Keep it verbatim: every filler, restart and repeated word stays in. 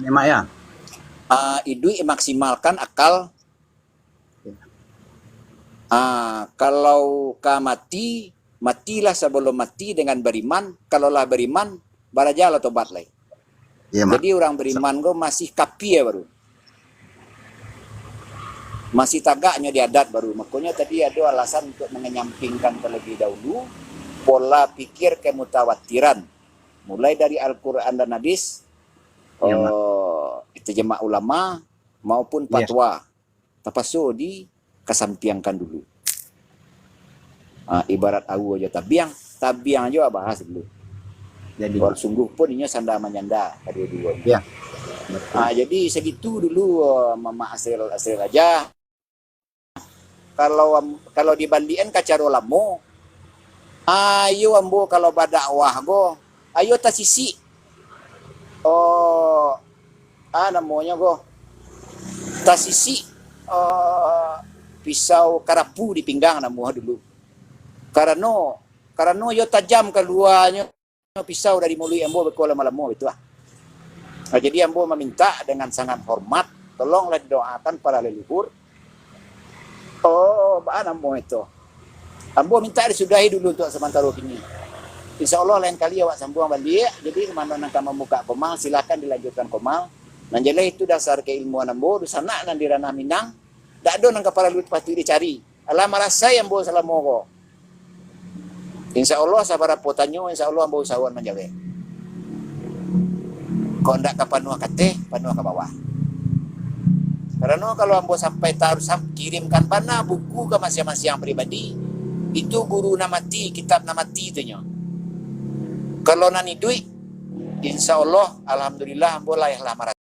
Mak, ya. Ah, iduik maksimalkan akal. Ah, kalau ka mati, matilah sabalum mati dengan bariman. Kalau lah bariman, barajalah tobat lai. Ya, Mak. Jadi, urang bariman ko masih kapia baru. Masih tagaknyo di adat baru. Makonyo tadi ado alasan untuk manyampingkan talabiah dahulu pola pikir kemutawatiran. Mulai dari Al-Quran dan hadis, Ya, Mak. eh, ijma ulama maupun Ya. fatwa. Tapaso dikasampiangkan dulu. Ah, ibarat aua jo tabiang, tabiang jo abahas dulu. Jadi. Wal sungguh pun inyo sanda manyanda kaduo-duonyo. Ya. Betul. Ah, jadi sagitu dulu, eh, Mamak Asril, Asril Aja. Kalau am-, kalau dibaliakan ka caro lamo, ayo ambo kalau badakwah ko, ayo tasisik. Oh, ah, namonyo ko, tasisik, eh, pisau karapu di pinggang namo dulu. Karano, karano iyo tajam kaluanyo pisau dari muluik ambo beko lamo-lamo itu lah. Nah, jadi ambo maminta dengan sangat hormat, tolonglah didoakan para leluhur. Oh, baa namo itu? Ambo minta disudahi dulu untuk samantaro kini. Insya Allah lain kali awak sambuang baliak. Jadi, mano nan ka mambuka komal, silakan dilanjutkan komal. Nan jaleh itu dasar kailmuan ambo, dunsanak nan di ranah Minang, dak ado nan ka paralu patuik dicari. Alah marasai ambo salamo ko. Insya Allah, sabarapo tanyo, insya Allah ambo usahoan manjawek. Kok ndak ka panuah kateh, panuah ka bawah. Karano kalau ambo sampai taruih sam-, kirimkan bana buku ka masiang-masiang pribadi, itu guru nan mati, kitab nan mati tu nyo. Kalau nan iduik, insya Allah, alhamdulillah, ambo lah, lah marasai.